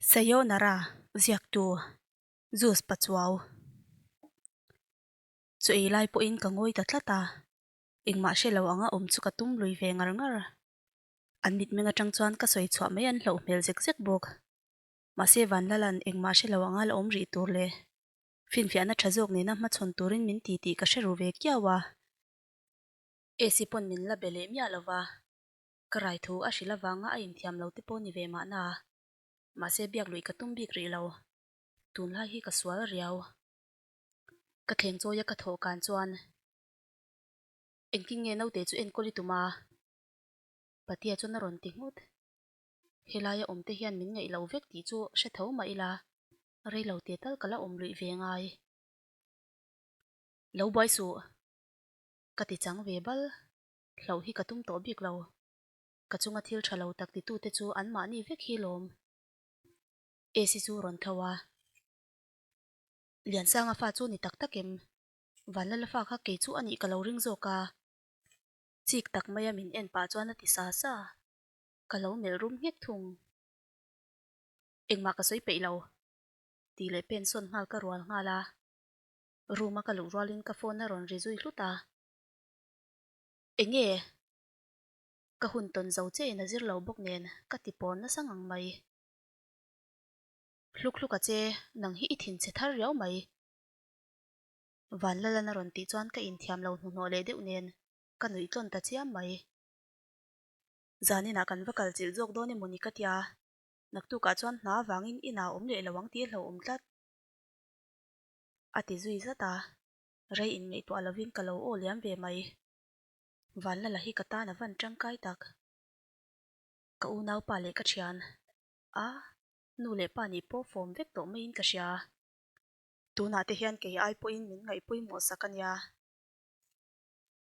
Sayonara ziaktu Zeus Pachuau chu ei lai pawhin ka ngawi ta tlat a, engmah hre lo anga awm chu ka tum lui ve ngar ngar. An mitmeng atang chuan ka sawi chhuah mai an hlauh hmel zek zek bawk. Mahse Vanlala'n engmah hre lo anga la awm rih tur leh finfiahna tha zawk nena hmachhawn turin min ti tih ka hre ru ve kiau a. Esi pawn min la be leh miah lo va, ka rai thu a hrilh avanga a inthiam lo te pawh ni ve mahna. Mahse biak luih ka tum bik rih lo, tunlai hi ka sual riau. Ka thleng chawi a ka thawh kan chuan engtin nge naute chu enkawl i tum a? Patia chuan a rawn ti nghut. Helaia awm te hian min ngaih lo vek tih chu hre tho mah ila, rei lo te tal ka la awm luih ve ngai. Lo buai suh. Ka ti chang ve bal. Hlauh hi ka tum tawh bik lo. Ka chunga thil tha lo tak titute chu anmahni vek hi lawm. AC chu rawn tho a. Liansanga fa chu ni tak tak em? Vanlala fa kha kei chu a nih ka lo ring zawk a. Chik tak maia min en pah chuan a ti sa sa. Ka lo melh rum nghek thung. Engmah ka sawi peih lo. Tih leh pen sawn nghal ka rual nghal a. Room a ka luh rualin ka phone a rawn ri zui hlut a. Enge? Ka hun tawn zo che in a zir lo bawk nen ka ti pawn nasa ngang mai. Hluk hluk a che, nang hi i thin chhe thar riau mai. Vanlalana rawn tih chuan ka inthiam lo hnuhnawh leh deuh nen ka nuih tlawn ta chiam mai. Zaninah kan va kal chilh zawk dawn emaw ni ka tia, naktukah chuan hna avangin inah awm leh lo ang tih a hlauhawm tlat. A ti zui zat a, rei inngaihtuah lovin ka lo aw liam ve mai. Vanlala hi ka tan a van tangkai tak. Ka unaupa leh ka thian a, nu leh pa nih pawh fawm vek tawh maiin ka hria. Tunah te hian kei ai pawhin min ngaihpawimawh sak a nia.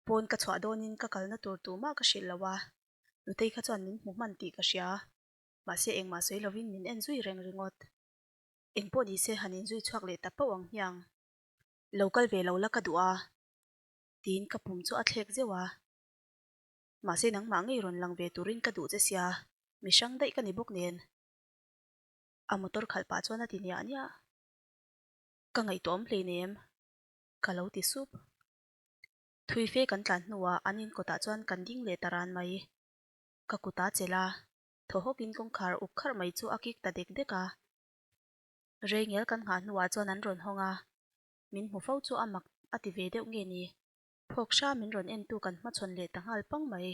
Pawn ka chhuah dawnin ka kalna tur tumah ka hrilh lo a, Nutei kha chuan min hmu hman tih ka hria, mahse engmah sawi lovin min en zui reng ringawt. Engpawh nise han inzui chhuak leh ta pauh ang hmiang. Lo kal ve lo la ka duh a, tiin ka pum chu a thlek zeuh a. Mahse nangmah ngei rawn lang ve turin ka duh che sia, mi hrang daih ka ni bawk nen. A motor khalh pah chuan a ti niah niah. Ka ngaihtuah awm hleinem, ka lo ti sup. Thui fe kan tlan hnuah an in kawtah chuan kan ding leh ta ran mai. Ka kut a chelh a, thaw hawkin kawngkhar uk kharh mai chu a kik ta dek dek a. Rei ngel kan nghah hnuah chuan an rawn hawng a, min hmu fo chu a mak a ti ve deuh nge ni? Phawk hra min rawn entu kan hmachhawn leh ta nghal pang mai.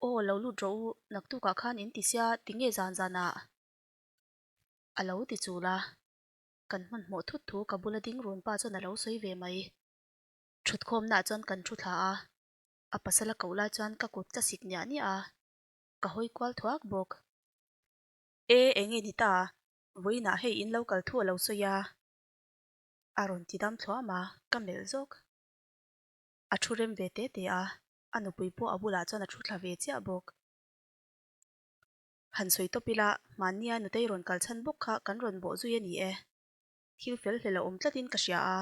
Aw, lo lut rawh u, naktukah khan in ti sia, tinge zan zanah? A lo ti chul a. Kan hmanhmawh thut thu ka bula ding run pa chuan a lo sawi ve mai. Thutkhawmnaah chuan kan thu thla a, a pasal a koh lai chuan ka kut ka sik niah niah a, ka hawi kual thuak bawk. E, enge ni ta? Vawiinah hei in lo kal thu a lo sawi a. A rawn ti dam thluam a, ka melh zawk. A thu rem ve te te a, a nupui pawh a bulah chuan a thu thla ve chiah bawk. Han sawi tawp ila, hmannia nutei rawn kal chhan bawk kha kan rawn bawh zui a ni e. Thil fel hlel a awm tlatin ka hria a.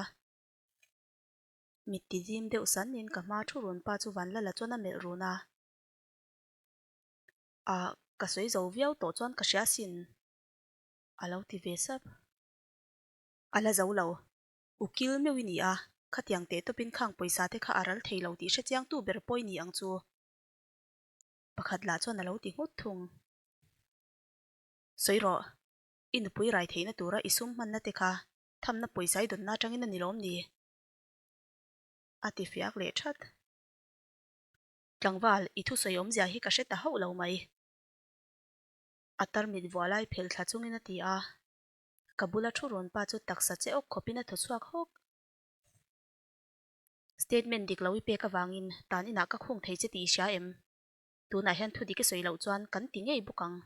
Mit ti zim deuh sanin ka hma thu run pa chu Vanlala chuan a melh run a. Ah, ka sawi zo viau tawh chuan ka hria asin, a lo ti ve sap. A la zo lo. Ukil meuh i ni a, khatiang teh tawpin khang pawisa te kha a ral thei lo tih hrechiangtu ber pawh i ni ang chu. Pakhat lah chuan a lo ti nghut thung. Sawi rawh, i nupui rai theihna tura i sum hmanna te kha thamna pawisa i dawnna atangin a ni lawm ni? A ti fiak leh that. Tlangval, i thusawi awmzia hi ka hre ta hauh lo mai. A tarmit vuah lai phelh thla chungin a ti a. Ka bula thu rawn pa chu taksa che awk khawpin a thaw chhuak hawk. Statement dik lo i pek avangin tan inah ka khung thei che tih i hria em? Tunah hian thu dik i sawi loh chuan kan ti ngei bawk ang.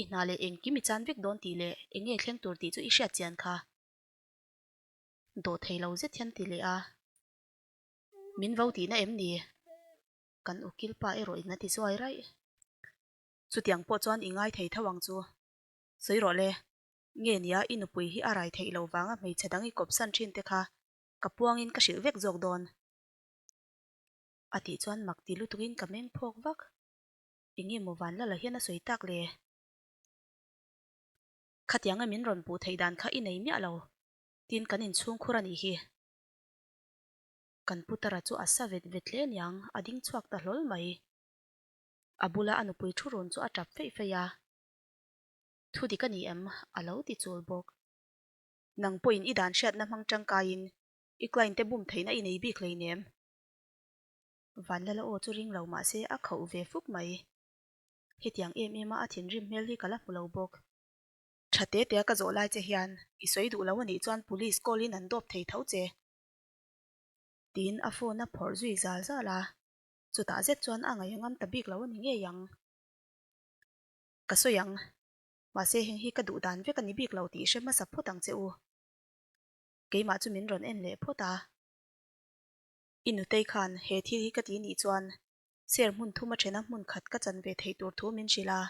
I hna leh engkim i chan vek dawn tih leh eng nge thleng tur tih chu i hriat chian kha. Dawh thei lo zet hian ti leh a. Min vo tihna em ni? Kan ukil pa erawh in a ti zuai raih. Chutiang pawh chuan i ngai thei tho ang chu. Sawi rawh le. Nge nia i nupui hi a rai theih lo vanga hmeichhe dang i kawpsan thin te kha ka puangin ka hrilh vek zawk dawn. A tih chuan mak ti lutukin ka meng phawk vak. Enge maw Vanlala hian a sawi tak le? Khatianga min rawn puh theih dan kha i nei miah lo, tin kan inchhungkhur a nih hi. Kan putara chu a sa vet vet hle niang, a ding chhuak ta hlawl mai. A bula a nupui thu run chu a tap feih feih a. Thu dik a ni em? a lo ti chul bawk. Nang pawhin i dan hriatna hmang tangkaiin i client te bum theihna i nei bik hleinem. Vanlala aw chu ring lo mah se a khauh ve fuk mai. Hetiang em em a a thinrim hmel hi ka la hmu lo bawk. Tha te tea ka zawh lai che hian i sawi duh lo a nih chuan police call in an dawp thei tho che. Tiin a phone a phawrh zui zal zal a, chutah zet chuan a ngaih a ngam ta bik lo a ni ngei ang. Ka sawi ang, mahse heng hi ka duh dan vek a ni bik lo tih hre hmasa phawt ang che u. Keimah chu min rawn en leh phawt a. I nutei khan he thil hi ka ti nih chuan ser hmun thum a thena hmun khat ka chan ve theih tur thu min hrilh a.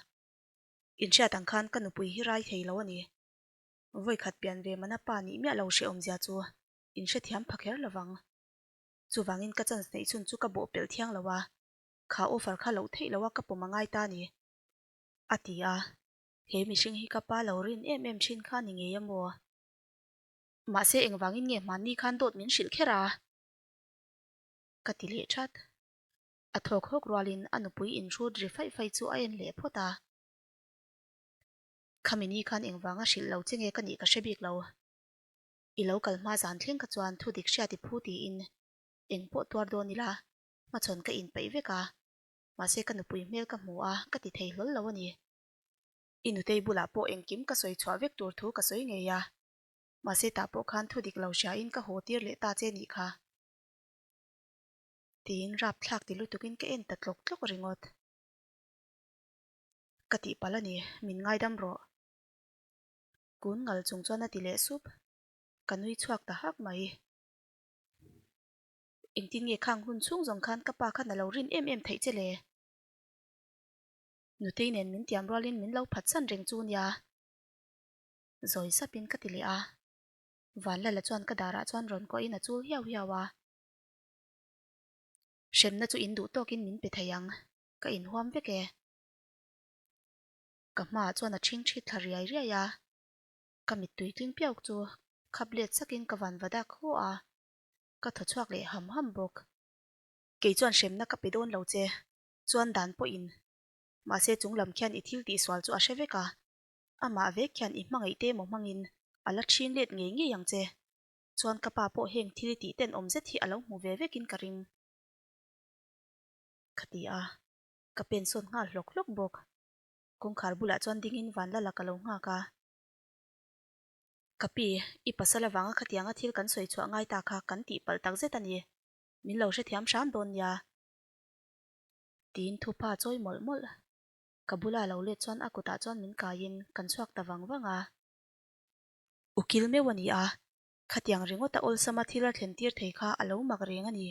Inhriat ang khan ka nupui hi rai thei lo a ni. Vawi khat pian ve mana pa nih miah lo hrehawmzia chu inhrethiam pha kher lovang. Chuvangin ka chance neih chhun chu ka bawh pelh thiang lo a, kha offer kha loh theih loh a ka pawm a ngai ta a ni, a ti a. He mihring hi ka pa lo rin em em thin kha ni ngei a maw? Mahse engvangin nge hmanni khan dawt min hrilh kher a? Ka ti leh that. A thawk hawk rualin a nupui inhrut ri faih faih chu a en leh phawt a. Khami ni khan engvanga hrilh lo che nge ka nih ka hre bik lo. I lo kal hma zan thleng kha chuan thu dik hriat i phu tiin eng pawh tuar dawn ila hmachhawn ka inpeih vek a, mahse ka nupui hmel ka hmu a ka ti thei hlawl lo a ni. I nutei bulah pawh engkim ka sawi chhuah vek tur thu ka sawi ngei a, mahse tah pawh khan thu dik lo hriain ka haw tir leh ta che nih kha. Tiin rapthlak ti lutukin ka en ta tlawk tlawk ringawt. Ka tihpalh a ni, min ngaidam rawh. Kun ngal chung chuan a ti leh sup. Ka nui chhuak ta hak mai. Engtin nge khang hun chhung zawng khan ka pa khan a lo rin em em theih che le? Nutei nen min tiam rualin min lo phatsan reng chu nia. Zawi sapin ka ti leh a. Vanlala chuan ka darah chuan rawn kuahin a chul hiau hiau a. Hremna chu in duh tawkin min pe thei ang, ka inhuam vek e. Ka hmaah chuan a ṭhing ṭhit thla riai riai a, ka mittui tling piauk chu khap let sakin ka van va dak haw a, ka thaw chhuak leh ham ham bawk. Kei chuan hremna ka pe dawn lo che, chuan dan pawhin. Mahse chung lam khian i thil tihsual chu a hre vek a, amah vek khian i hmangaih te emaw hmangin a la ṭhin let ngei ngei ang che. Chuan ka pa pawh heng thil tih tenawm zet hi a lo hmu ve vekin ka ring. Ka ti a, ka pen sawn nghal hlawk hlawk bawk. Kawngkhar bulah chuan dingin Vanlala ka lo nghak a. Ka pi, i pasal avanga khatianga thil kan sawi chhuah ngai ta kha kan tih palh tak zet a ni. Min lo hrethiam hram dawn nia. Tiin thupa chawi mawlh mawlh. Ka bula lo let chuan a kutah chuan min kaiin kan chhuak ta vang vang a. Ukil meuh a ni a, khatiang ringawta awlsama thil a thlen tir thei kha a lo mak reng a ni.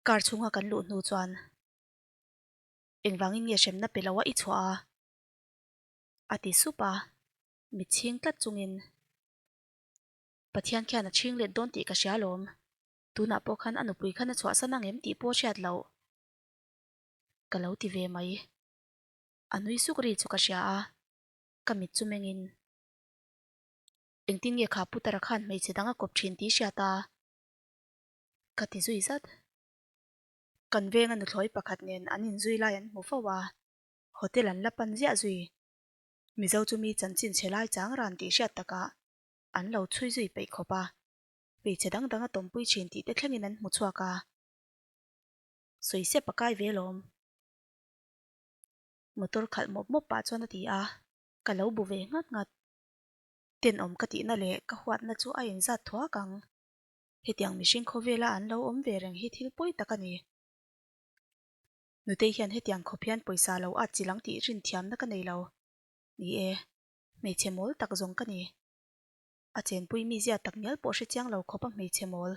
Car chhunga kan luh hnu chuan engvangin nge hremna pe loa i chhuah a? a ti sup a, mit chhing tlat chungin Pathian khian a chhing let dawn tih ka hria alawm, tunah pawh khan a nupui khan a chhuahsan ang em tih pawh hriat loh ka lo ti ve mai. A nui suk ri chu ka hria a. Ka mit chu mengin, Engtin nge kha Putara khan hmeichhe dang a kawp thin tih hriat a? Ka ti zui zat. Kan venga nuthlawi pakhat nen an inzui lai an hmu fo a, hotel an la pan ziah zui. Mizo chu mi chanchin chhe lai chang ran tih hriat takah an lo chhui zui peih khawp a, hmeichhe dang dang a tawmpui thin tih te thlengin an hmu chhuak a. Sawi sep a kai ve lawm. Motor khalh mawp mawp pah chuan a ti a, ka lo bu ve nghat nghat. Tenawm ka tihna leh ka huatna chu a inzat thuak ang. Hetiang mihring khawvela an lo awm ve reng hi thil pawi tak a ni. Nutei hian hetiang khawp hian pawisa lo at chil ang tih rin thiamna ka nei lo. Ni e, hmeichhe mawl tak zawng ka ni. A chenpui mizia tak ngial pawh hre chiang lo khawp a hmeichhe mawl.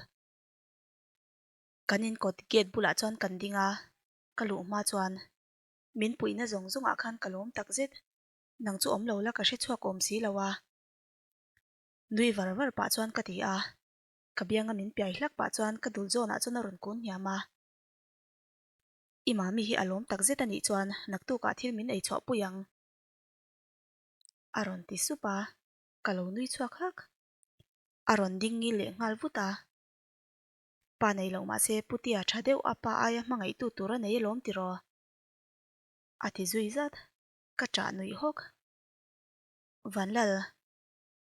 Kan inkawt gate bulah chuan kan ding a, ka luh hma chuan Min puihna zawng zawngah khan ka lawm tak zet. Nang chu awm lo la ka hre chhuak awm si lo a. Nui var var pah chuan ka ti a. Ka bianga min piai hlak pah chuan ka dul zawnah chuan a rawn kun hniam a. I mami hi a lawm tak zet a nih chuan naktukah thil min ei chhuah pui ang. A rawn ti sup a, ka lo nui chhuak hak. A rawn ding ngil leh nghal vut a. Pa nei loh mahse Putia tha deuh a pa aia hmangaihtu tur a nei alawm tiraw? A ti zui zat, ka ṭah nuih hawk. Vanlal,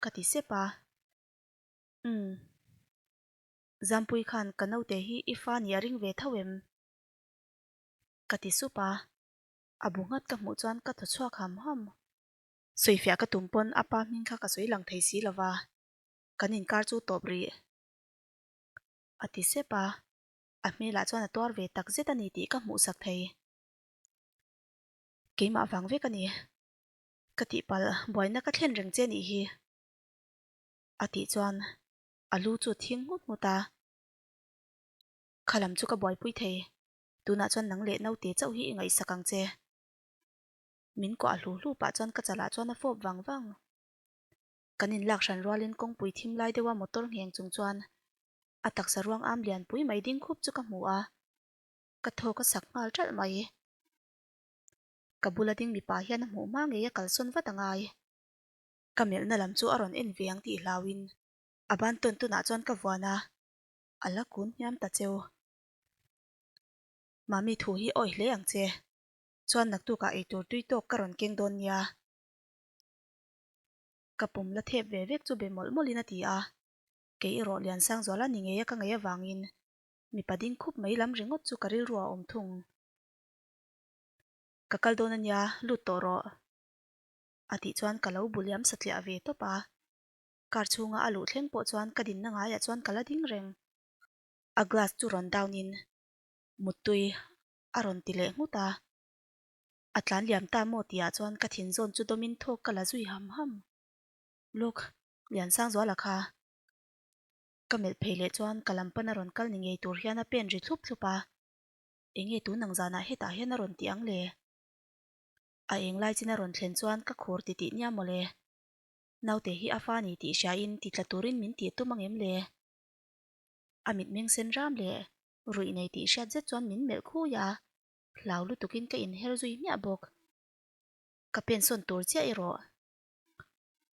ka ti sep a. Umm. Zampui khan ka naute hi i fa nih a ring ve tho em? Ka ti sup a, a bu nghat ka hmuh chuan ka thaw chhuak ham ham. Sawifiah ka tum pawn a pa hming kha ka sawi lang thei si lova, kan inkar chu tawp rih. A ti sep a, a hmelah chuan a tuar ve tak zet a ni tih ka hmuh sak thei. Keimah vang vek a ni. Ka tihpalh buaina ka thlen reng che nih hi. A tih chuan a lu chu a thing nghut nghut a. Kha lam chu ka buaipui thei. Tunah chuan nang leh naute chauh hi i ngaihsak ang che. Min kuah hlu hlu pah chuan ka chalah chuan a fawp vang vang. Kan inlak hran rualin kawngpui thim lai deuha motor ngheng chung chuan a taksa ruang am lianpui mai ding khup chu ka hmu a, ka thawk a sak nghal ṭalh mai. Ka bula ding mipa hian a hmuh hma ngei a kalsawn vat a ngai. Ka melhna lam chu a rawn en ve ang tih hlauin a ban tawn tawnah chuan ka vuan a, a la kun hniam ta cheu. Mami thu hi awi hle ang che. Chuan naktukah eitur tui tawk ka rawn keng dawn nia. Ka pum la thep ve vek chu be mawlh mawlhin a ti a. Kei erawh Liansangzuala ni ngeia ka ngei avangin mipa ding khup mai lam ringawt chu ka rilru a awm thung. Ka kal dawn ania, lut tawh rawh. A tih chuan ka lo bu liam satliah ve tawp a. Car chhunga a luh thleng pawh chuan ka dinna ngaiah chuan ka la ding reng. A glass chu rawn down in Muttui a rawn ti leh nghut a. A tlan liam ta maw tihah chuan ka thin zawn chu dawmin thawk ka la zui ham ham. Look, Liansangzuala kha. Ka melh phei leh chuan ka lam pan a rawn kal ni ngei tur hian a pen ri thlup thlup a. Enge tun ang zanah hetah hian a rawn ti ang le? A eng lai chin a rawn thlen chuan ka khur ti tih nia mawle. Naute hi a fa ni tih hriain ti tla turin min tih tum ang em le? A mitmeng sen ram leh ruih nei tih hriat zet chuan min melh khui a, hlau lutukin ka inher zui hmiah bawk. Ka pensawn tur chiah erawh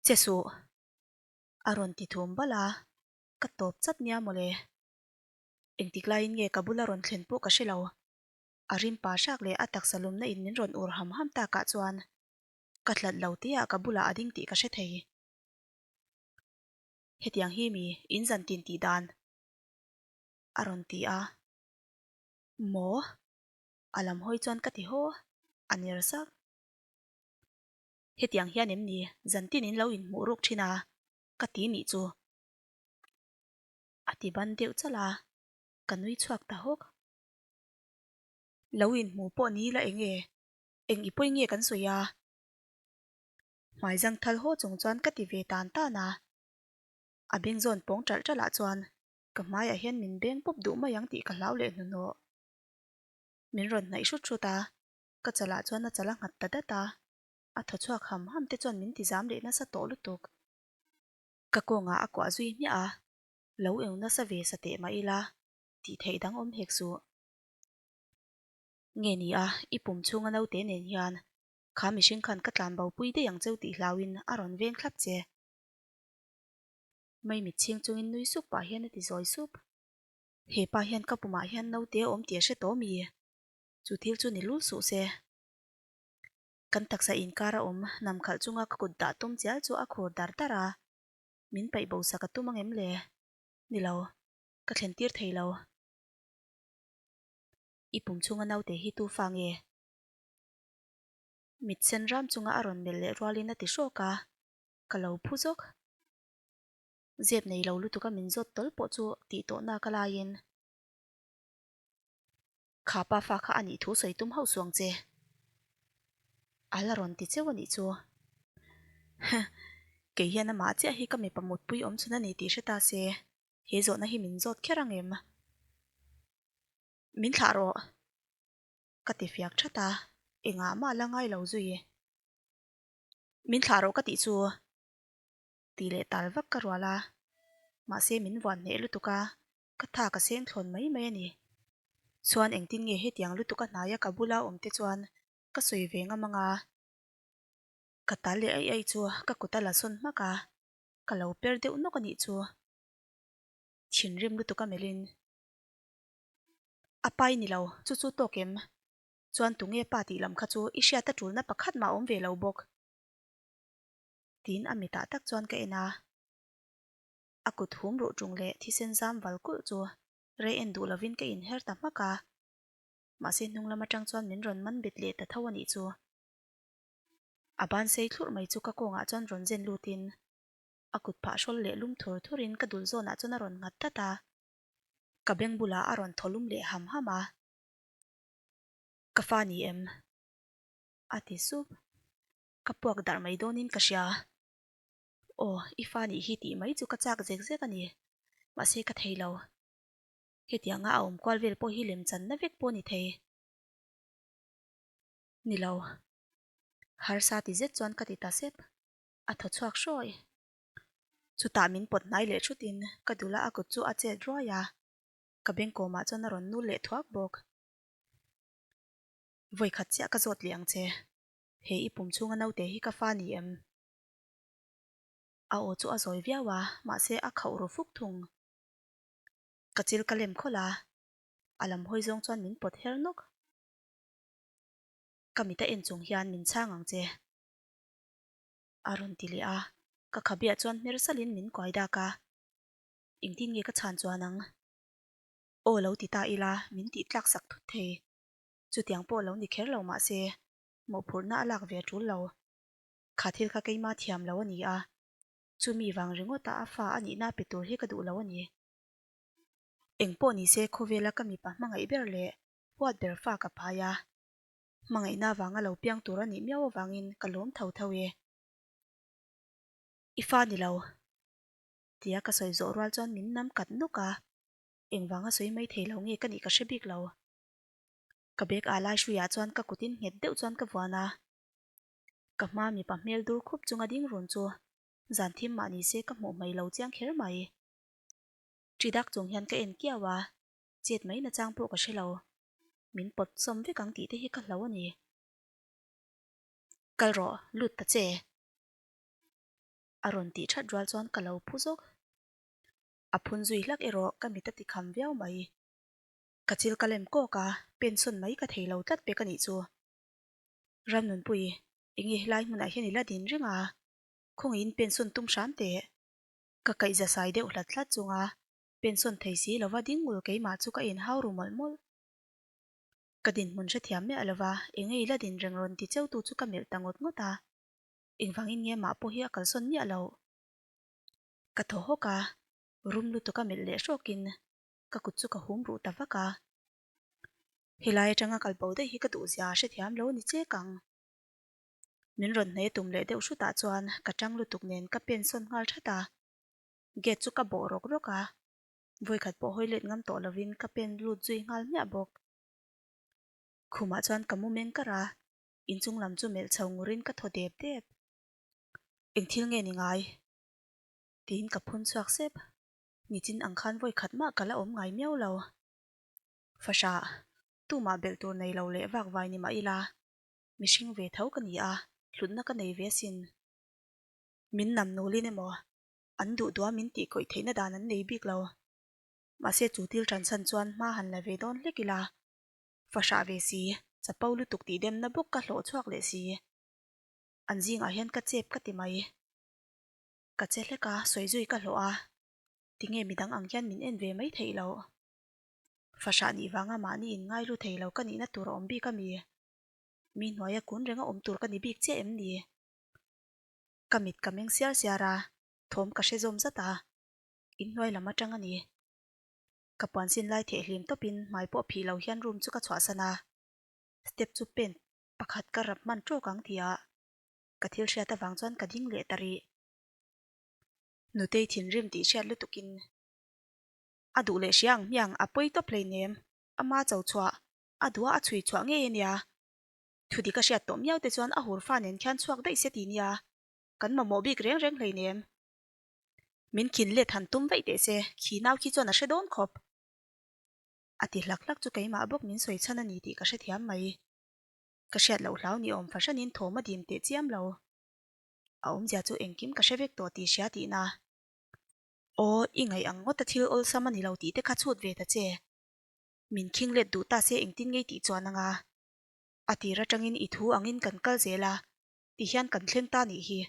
che suh a rawn ti thum bal a, ka tawp chat nia mawle. Engtik laiin nge ka bula rawn thlen pawh ka hre lo. A rim pa hrak leh a taksa lumna in min rawn ur ham ham takah chuan ka hlat lo tihah ka bulah a ding tih ka hre thei. Hetiang hi mi in zan tin tih dan a rawn ti a. Maw? A lam hawi chuan ka ti haw a ner sak. Hetiang hian em ni zan tin in lo inhmuh ruk thin a ka ti nih chu. A ti ban deuh chalh a, ka nui chhuak ta hawk. Lo inhmu pawh ni la eng e, eng i pawi nge kan sawi a? Hmai zang thal haw chung chuan ka ti ve tan tan a. A beng zawn pawng ṭalh ṭalh ah chuan ka hmaiah hian min beng pawp duh mai ang tih ka hlau leh hnuhnawh. Min rawn hnaih hrut hrut a, ka chalah chuan a chal a nghat ta dat a, a thaw chhuak ham ham te chuan min ti zam leh nasa tawh lutuk. Ka kawngah a kuah zui hmiah a, lo eng nasa ve sa teh mah ila tih theih dang awm hek suh. Nge ni a, i pum chhunga naute nen hian kha mihring khan ka tlan bo pui daih ang cheu tih hlauin a rawn veng thlap che. Mai mitchhing chungin nui suk pah hian a ti zawi sup. He pa hian ka pumah hian naute a awm tih a hre tawh mi? Chu thil chu ni lul suh se. Kan taksa inkar a awm nam khalh chunga ka kut dah tum chial chu a khur dar dar a. Min paih bo sak a tum ang em le? Ni lo, ka thlen tir thei lo. I pum chhunga naute hi tu fa nge? Mit sen ram chunga a rawn melh leh rualin a ti hrawk a, ka lo phu zawk. Zep nei lo lutuk a min zawt tawl pawh chu tih tawh nak a laiin. Kha pa fa kha a nih thu sawi tum hauh suang che. A la rawn ti cheu a nih chu. Huh, kei hian amah chiah hi ka mipa mutpui awm chhun a ni tih hre ta se, he zawhna hi min zawt kher ang em? Min thlah rawh. Ka ti fiak that a, engah mah la ngai lo zui. Min thlah rawh ka tih chu. Tih leh tal vak ka rual a, mahse min vuan hneh lutuk a, ka tha ka seng thlawn mai mai a ni. Chuan engtin nge hetiang lutuk a hnaia ka bula awm te chuan ka sawi ve ngam ang a? Ka tal leh aih aih chu ka kut a la sawn hmak a, ka lo per deuh nawk a nih chu. Thinrim lutuk a melhin. A pai ni lo, chu chu tawk em? Chuan tunge pa tih lam kha chu i hriat a tulna pakhat mah awm ve lo bawk. Tiin a mitah tak chuan ka en a. A kut hum ruh ṭung leh thisen zam val kulh chu rei en duh lovin ka inher ta hmak a. Mahse hnung lam aṭang chuan min rawn man bet leh ta tho a nih chu. A ban sei thlurh mai chu ka kawngah chuan rawn zen lutin a kut phah hrawl leh lum thur thurin ka dul zawnah chuan a rawn nghat tlat a. Ka beng bulah a rawn thaw lum leh ham ham a. Ka fa ni em? A ti sup. Ka puak darh mai dawnin ka hria. Aw, i fa nih hi tih mai chu ka chak zek zek a ni. Mahse ka thei lo. Hetianga a awm kual vel pawh hi lemchanna vek pawh a ni thei. Ni lo. Harsa ti zet chuan ka ti ta sep. A thaw chhuak hrawi. Chutah min pawt hnai leh thutin ka dula a kut chu a chet ruai a. Ka bengkawmah chuan a rawn nul leh thuak bawk. Vawikhat chiah ka zawt leh ang che. He i pum chhunga naute hi ka fa ni em? A aw chu a zawi viau a, mahse a khauh ru fuk thung. Ka chil ka lem khawlh a, a lam hawi zawng chuan min pawt her nawk. Ka mit a en chung hian min chhang ang che. A rawn ti leh a, ka khabiah chuan hmer salhin min kuai dak a. Engtin nge ka chhan chuan ang? Aw lo ti ta ila, min tih tlak sak thut thei. Chutiang pawh lo ni kher lo mah se, mawhphurhna a lak ve a tul lo. Kha thil kha keima thiam lo a ni a, chumi vang ringawta a fa a nihna pe tur hi ka duh lo a ni. Eng pawh ni se khawvela ka mipa hmangaih ber leh huat ber fa ka pai a, hmangaihna avanga lo piang tur a nih miau avangin ka lawm tho tho e. I fa ni lo. Tia ka sawi zawh rual chuan min nam kat nawk a, engvanga sawi mai thei lo nge ka nih ka hre bik lo. Ka bag ah lai hruiah chuan ka kutin nghet deuh chuan ka vuan a, Ka hma mipa hmel dur khup chunga ding run chu zan thim mah ni se ka hmuh hmai lo chiang kher mai. Ṭi dak chung hian ka en kiau a, chet mai nachang pawh ka hre lo. Min pawt sawm vek ang tih te hi ka hlo a ni. Kal rawh, lut ta che. A rawn tih that rual chuan ka lo phu zawk. A phun zui hlak erawh ka mit a ti kham viau mai. Ka chil ka lem kawk a, pensawn mai ka thei lo tlat pek a nih chu. Ramnunpui, enge helai hmunah hian i la din reng a, khawngaihin pensawn tum hram teh. Ka kaihza sai deuh hlat hlat chunga pensawn thei si lova ding ngul keimah chu ka inhau ru mawlh mawlh. Ka dinhmun hrethiam miah lova enge i la din reng rawn ti cheu tu chu ka melh ta ngawt ngawt a, engvangin nge mah pawh hi a kalsawn miah loh. Ka thaw hawk a, rum lutuk a melh leh hrawkin ka kut chu ka hum ruh ta vak a. Helai atanga kal bo daih hi ka duh zia a hrethiam lo ni chek ang. Min rawn hne tum leh deuh hrutah chuan ka tang lutuk nen ka pen sawn nghal that a. Gate chu ka bawh rawk rawk a, vawikhat pawh hawi let ngam tawh lovin ka pen lut zui nghal hmiah bawk. Khumah chuan ka mu meng kar a, inchung lam chu melh chho ngurin ka thaw dep dep. Eng thil nge ni ngai? Tiin ka phun chhuak sep. Nichin ang khan vawikhat mah ka la awm ngai miau lo. Fahrah, tumah belh tur nei lo leh vak vai ni mah ila, mihring ve tho ka ni a, hlutna ka nei ve asin. Min nam nulin emaw, an duh duha min tih kawih theihna dan an nei bik lo. Mahse chu thil ṭanchhan chuan hma han la ve dawn hlek ila, fahrah ve si, chapo lutuk tih demna bawk ka hlawh chhuak leh si. An zingah hian ka chep ka ti mai. Ka che hlek a, sawi zui ka hlawh a, tinge midang ang hian min en ve mai theih loh. Fahrah nih vanga mahni in ngaihlu thei lo ka nihna tur a awm bik a mi? Mi hnuaia kun renga awm tur ka ni bik chiah em ni? Ka mit ka meng siar siar a, thawm ka hre zawm zat a, inhnuai lam atang a ni. Ka puan sin lai theh hlim tawpin hmai pawh phih lo hian room chu ka chhuahsan a, step chu pen pakhat ka rap hman tawk ang tia ka thil hriat avang chuan ka ding leh ta rih. Nutei thinrim tih hriat lutukin A duh leh hria ang hmiang a pawi tawp hleinem, ama cho chhuah, a duh a a chhui chhuah ngei a nia. Thudik a hriat tawh miau te chuan a hur fa nen khian chhuak daih se ti nia, kan mamawh bik reng reng hleinem. Min khin let han tum vaih teh se, khi nau khi chuan a hre dawn khawp. A ti hlak hlak chu keimah bawk min sawi chhan a ni tih ka hrethiam mai. Ka hriat loh hlau ni awm fahranin thawm a dim teh chiam lo. A awmzia chu engkim ka hre vek tawh tih hria tihna. Aw, i ngaih ang ngawt a thil awlsam a ni lo tih te kha chhut ve ta che. Min khing let duh ta se engtin ngei tih chuan anga. A tir atangin i thu angin kan kal zel a, ti hian kan thleng ta nih hi.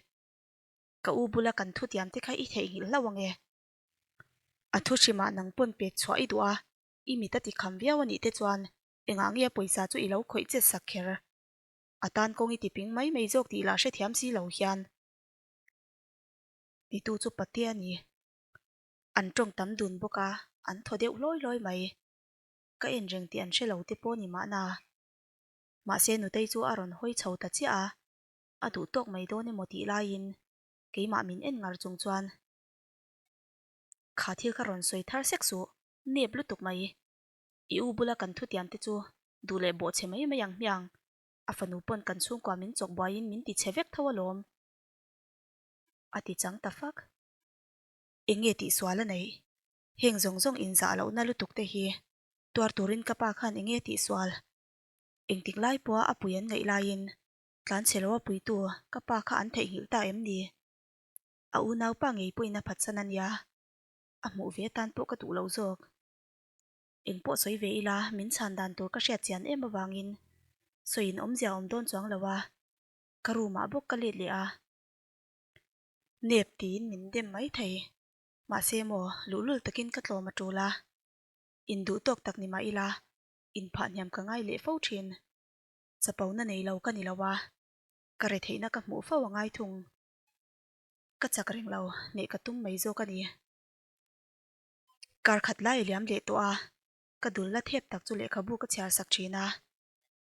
Ka u bula kan thutiam te kha i theihnghilh hlauh ang e. A thu hrimah nang pawn pek chhuah i duh a, i mit a ti kham viau a nih te chuan engah nge a pawisa chu i lo khawih chet sak kher. A tan kawng i ti ping mai mai zawk tih lah hrethiam si lo hian. Titu chu pate a ni. An tawng tam dun bawk a, an thaw deuh hlawi hlawi mai. Ka en reng tih an hre lo te pawh ni mahna. Mahse Nutei chu a rawn hawi chho ta chiah a, a duh tawk mai dawn emaw tih laiin keimah min en ngar chung chuan Kha thil kha rawn sawi thar sek suh, nep lutuk mai. I u bula kan thutiam te chu duh leh bawhchhe mai mai ang hmiang, a fanu pawn kan chhungkua min chawk buaiin min ti chhe vek tho alawm. A ti chang ta fak. Enge tih sual a neih? Heng zawng zawng inzah lohna lutuk te hi tuar turin ka pa khan enge tih sual? Engtik lai pawha a pui an ngaih laiin tlan chhe lo a puitu ka pa kha an theihnghilh ta em ni? A unaupa ngei pawhin a phatsan a nia, a hmuh ve atan pawh ka duh lo zawk. Eng pawh sawi ve ila min chhan dan tur ka hriat chian em avangin sawiin awmzia awm dawn chuang lo a, ka room ah bawk ka let leh a. Nep tiin min dem mai thei. Mahse maw, luhlul takin ka tlawm a tul a. Induh tawk tak ni mah ila, inphah hniam ka ngai leh fo thin. Chapona nei lo ka ni lo a, ka retheihna ka hmuh fo a ngai thung. Ka chak reng lo, hneh ka tum mai zawk a ni. Kar khat lai a liam leh tawh a, ka dul la thep tak chu lehkhabu ka chhiar sak thin a,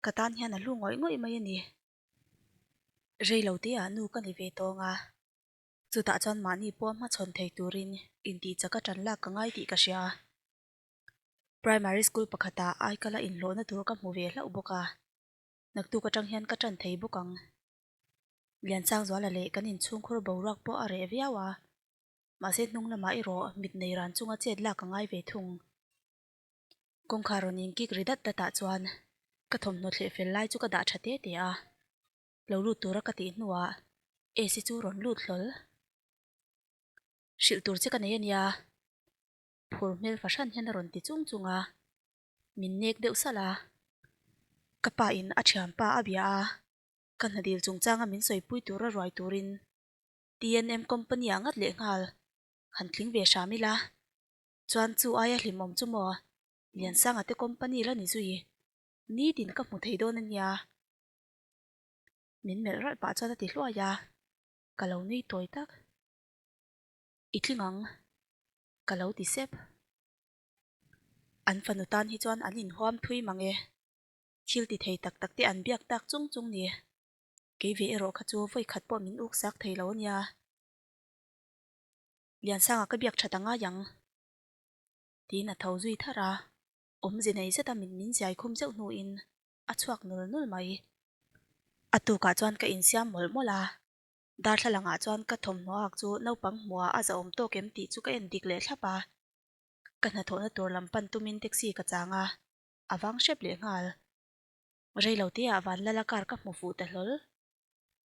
ka tan hian a hlu ngawih ngawih mai a ni. Rei lo te ah nu ka ni ve tawng a, chutah chuan mahni pawh hmachhawn thei turin intih chak a tan lak ka ngai tih ka hria. Primary school pakhatah aikala inhlawhna tur ka hmu ve hlauh bawk a, naktuk atang hian ka tan thei bawk ang. Liansangzuala leh kan inchhungkhur boruak pawh a reh viau a, mahse hnung lamah erawh mit nei ran chunga chet lak a ngai ve thung. Kawngkhar rawn inkik ri dat datah chuan ka thawmhnaw thleh fel lai chu ka dah tha te te a, lo lut tura ka tih hnuah AC chu rawn lut hlawl. Hrilh tur che ka nei a nia, phur hmel fahran hian a rawn ti chung chung a, min nek deuh salh a. Ka pa in a thianpa a bia a, ka hna dil chungchanga min sawipui tura ruai turin TNM company ah ngat leh nghal han tling ve hram ila. Chuan chu aia hlimawm chu maw? Liansanga te company la ni zui. Nitin ka hmu thei dawn a nia. Min melh ralh pah chuan a ti hluai a, ka lo nui tawi tak. I tling ang, ka lo ti sep. An fanu tan hi chuan an inhuam thui mang e. Thil ti thei tak tak te an biak tak chung chung ni. Kei ve erawh kha chu vawi khat pawh min uksak thei lo a nia. Liansanga ka biak that a ngai ang tiin a tho zui thar a, awmze nei zeta min min ziai khum zeuh hnuin a chhuak nul nul mai. A tukah chuan ka insiam mawlh mawlh a, darthlalangah chuan ka thawmhnaw ak chu naupang hmuhah a zahawm tawk em tih chu ka en dik leh thlap a, ka hnathawhna tur lam pan tumin taxi ka chang a, a vang hrep leh nghal. Reiloteah Vanlala car ka hmu fuh ta hlawl,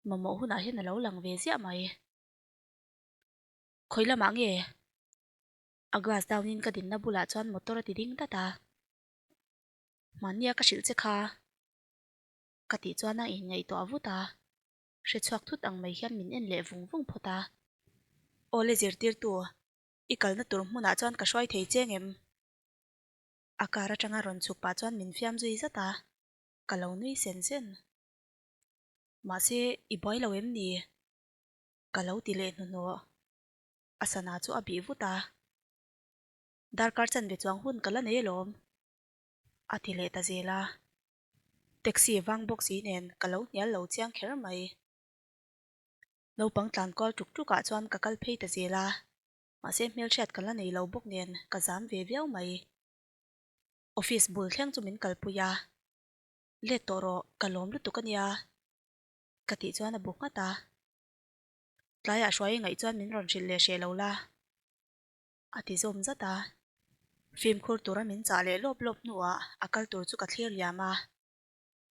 mamawh hunah hian a lo lang ve ziah mai. Khawi lamah nge? A glass down in ka dinna bulah chuan motor a ti ding dat a. Hmannia ka hrilh che kha. Ka tih chuan a inngaihtuah vut a. Hre chhuak thut ang mai hian min en leh vung vung phawt a. Awle zirtirtu, i kalna tur hmunah chuan ka hruai thei cheng em? A car atanga rawn chhuk pah chuan min fiam zui zat a. Ka lo nui sen sen. Mahse, i buai lo em ni? Ka lo ti leh hnuhnawh. A sana chu a bih vut a. Darkar chanve chuang hun ka la nei alawm. A ti leh ta zel a. Taxi vang bawk si nen ka lo hnial lo chiang kher mai. Naupang tlan kual tuk tuk ah chuan ka kal phei ta zel a. Mahse hmelhriat ka la nei lo bawk nen ka zam ve viau mai. Office bul thleng chu min kalpui a. Let tawh rawh, ka lawm lutuk a nia. Ka tih chuan a bu nghat a. Tlaiah hruai ngaih chuan min rawn hrilh leh hreh lo la, a ti zawm zat a. Fimkhur tura min chah leh lawp lawp hnuah a kal tur chu ka thlir liam a.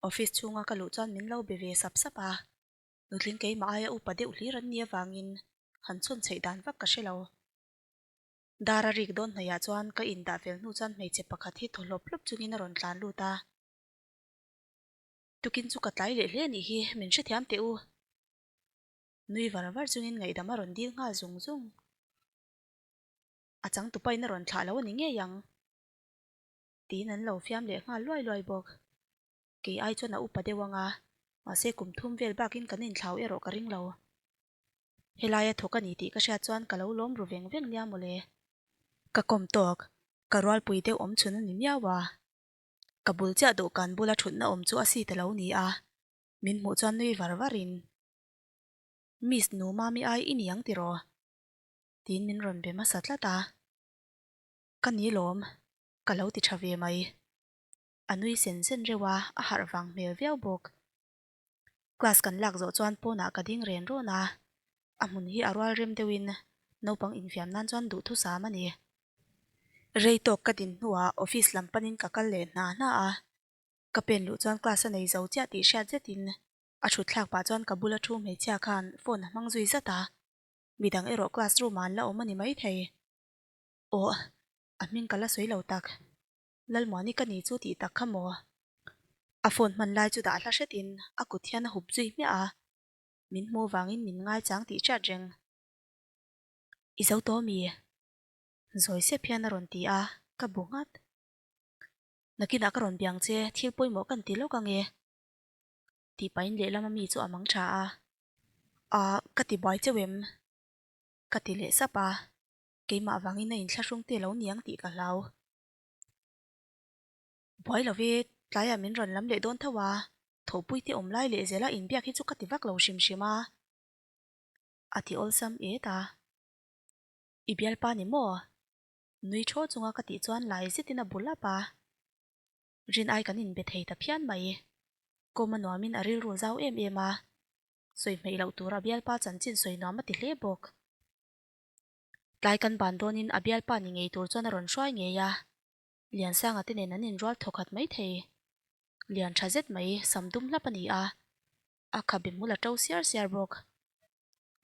Office chhunga ka luh chuan min lo be ve sap sap a. Nutling keimah aia upa deuh hlir an nih avangin han chhawn chheih dan vak ka hre lo. Dar a rik dawn hnaihah chuan ka indah fel hnu chuan hmeichhe pakhat hi thaw hlawp hlawp chungin a rawn tlan lut a. Tukin chu ka tlai leh hle anih hi, min hrethiam teh u. Nui var var chungin ngaihdam a rawn dil nghal zung zung. A changtupain a rawn thlah lo a ni ngei ang. Tiin an lo fiam leh nghal luai luai bawk. Kei ai chuan a upa deuh ang a, mahse kum thum vel bakin kan inthlau erawh ka ring lo. Helaia thawk a ni tih ka hriat chuan ka lo lawm ru veng veng nia mawle. Ka kawm tawk, ka rualpui deuh awm chhun a ni miau a. Ka bul chiah dawhkan bula thutna awm chu a seat a lo ni a, min hmuh chuan nui var varin, Miss nu mami ai i ni ang tiraw? Tiin min rawn be hmasa tlat a. Ka ni lawm, ka lo ti tha ve mai. A nui sen sen reuh a, a harh vang hmel viau bawk. Class kan lak zawh chuan pawnah ka ding ren rawn a, a hmun hi a rual rem deuhin naupang infiam nan chuan duhthusam a ni. Rei tawk ka din hnuah office lam panin ka kal leh hna hna a, ka pen luh chuan class a nei zo chiah tih hriat zetin a thut thlak pah chuan ka bula thu hmeichhia khan phone a hmang zui zat a, midang erawh class room ah an la awm a ni maithei. Aw, a hming ka la sawi lo tak. Lalmuani ka ni chu tih tak kha maw? A phone hman lai chu dah hla hretin a kut hian a hup zui hmiah a, min hmuh vangin min ngaichang tih hriat reng. I zo tawh mi? Zawi sep hian a rawn ti a, ka bu nghat. Nakinah ka rawn biang che, thil pawimawh kan ti lawk ange. Tih pahin lehlama mi chu a mang tha a. Aa, ka ti buai cheu em? Ka ti leh sap a, keimah vangin a inthlahrung te lo niang tih ka hlau. Buai lo ve, tlaiah min rawn lam leh dawn tho a, thawhpui te awm lai leh zela inbiak hi chu ka ti vak lo hrim hrim a. A ti awlsam et a. I bialpa ni maw? Nui thaw chunga ka tih chuan lai zetin a bu lap a. Rin ai kan inbe thei ta phian mai. Kawm a nuamin a rilru zau em em a. Sawi hmeih loh tura bialpa chanchin sawi nuam a ti hle bawk. Tlai kan ban dawnin a bialpa ni ngei tur chuan a rawn hruai ngei a, Liansanga te nen an inrual thawkhat mai thei. Lian tha zet mai, sam dum hlap a ni a, a khabe hmul a to siar siar bawk.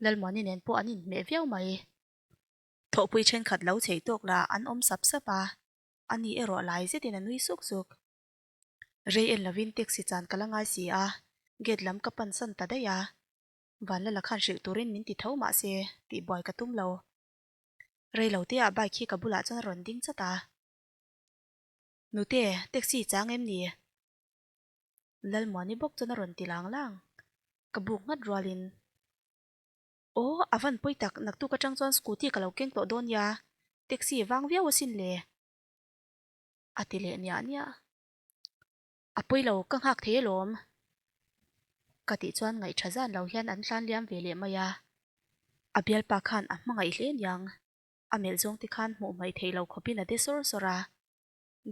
Lalmuani nen pawh an inhmeh viau mai. Thawhpui thenkhat lo chei tawk lah an awm sap sap a, ani erawh lai zetin a nui suk suk. Rei en lovin taxi chan ka la ngai si a, gate lam ka pan san ta daih a. Vanlala khan hrilh turin min ti tho mah se, tihbuai ka tum lo. Rei lo te ah bike hi ka bulah chuan a rawn ding chat a. Nute, taxi chang em ni? Lalmuani bawk chuan a rawn ti lang lang. Ka buk nghat rualin, Aw, a van pawi tak, naktuk atang chuan scooty ka lo keng tawh dawn nia, taxi vang viau asin le. A ti leh niah niah. A pawi lo, ka nghak thei alawm. Ka tih chuan ngaihṭha zan lo hian an tlan liam ve leh mai a. A bialpa khan a hmangaih hle niang. A melh zawng te khan hmuh hmaih theih lo khawpin a de sawr sawr a.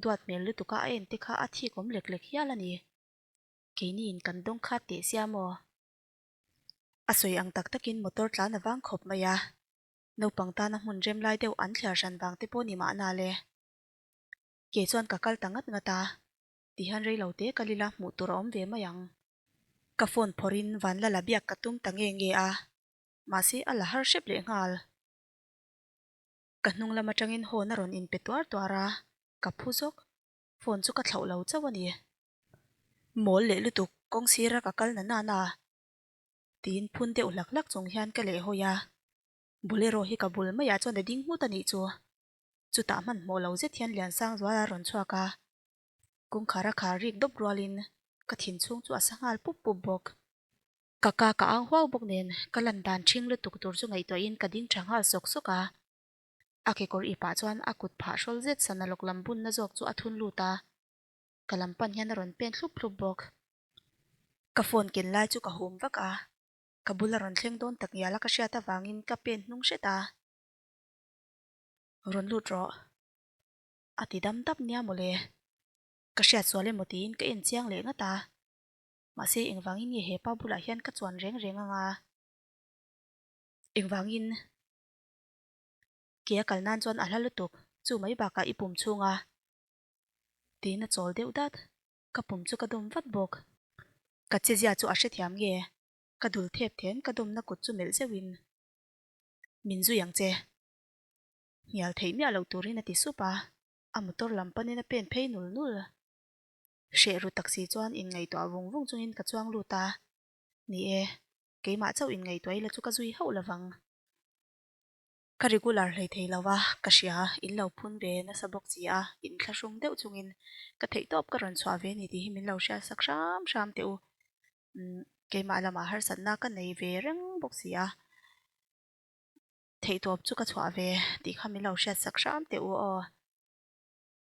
Duat hmel lutuka a en te kha a thik awm lek lek hial a ni. Keiniin kan dawng khat teh sia maw? A sawi ang tak takin motor tlan a vang khawp mai a. Naupang tana hmun rem lai deuh an thliar hran vang te pawh ni mahna le. Ke chuan ka kal ta ngat ngat a, tihian rei lo te kal ila hmuh tur a awm ve mai ang. Ka phone phawrhin Vanlala biak ka tum ta nge nge a, mahse a la har hrep leh nghal. Ka hnung lam atangin horn a rawn inpe tuar tuar a, ka phu zawk, phone chu ka thlauh lo chauh a ni. Mawl leh lutuk, kawng sira ka kal na nana, tiin phun deuh hlak hlak chung hian ka lehhawi a, Bolero hi ka bul maiah chuan a ding nghut a nih chu. Chutah hmanhmawh lo zet hian Liansangzuala a rawn chhuak a, kawngkhar a khar rik dawp rualin ka thin chhung chu a sa nghal pup pup bawk. Ka ka ka ang huau bawk nen ka lan dan ṭhing lutuk tur chu ngaihtuahin ka ding ṭha nghal sawk sawk a. A kekawr ipah chuan a kut phah hrawl zet sana lawk lam bunna zawk chu a thun lut a, ka lam pan hian a rawn pen thlup thlup bawk. Ka phone ken lai chu ka hum vak a, ka bul a rawn thleng dawn tak ngial a ka hriat avangin ka pen hnung hret a. Rawn lut rawh. A ti dam dap nia mawle. Ka hriat sual emaw tiin ka en chiang leh ngat a. Mahse engvangin nge hepa bulah hian ka chuan reng reng ang a? Engvangin? Ke a kal nan chuan a hla lutuk, chu mai bakah i pum chhung a. Tiin a chawl deuh dat. Ka pum chu ka dawm vat bawk. Ka chezia chu a hrethiam nge? Ka dul thep then ka dawmna kut chu melh zeuhin, Min zui ang che. Hnial theih miah loh turin a ti sup a, a motor lam panin a pen phei nul nul. Hreh ru tak si chuan inngaihtuah vung vung chungin ka chuang lut a, Ni e, keimah chauh inngaihtuah ila chu ka zui hauh lovang. Ka regular hlei thei lo a, ka hria, in lo phun ve nasa bawk si a, inthlahrung deuh chungin ka theihtawp ka rawn chhuah ve ni tih hi min lo hriat sak hram hram teh u. Umm, keimah lamah harsatna ka nei ve reng bawk si a, theihtawp chu ka chhuah ve tih kha min lo hriat sak hram teh u aw.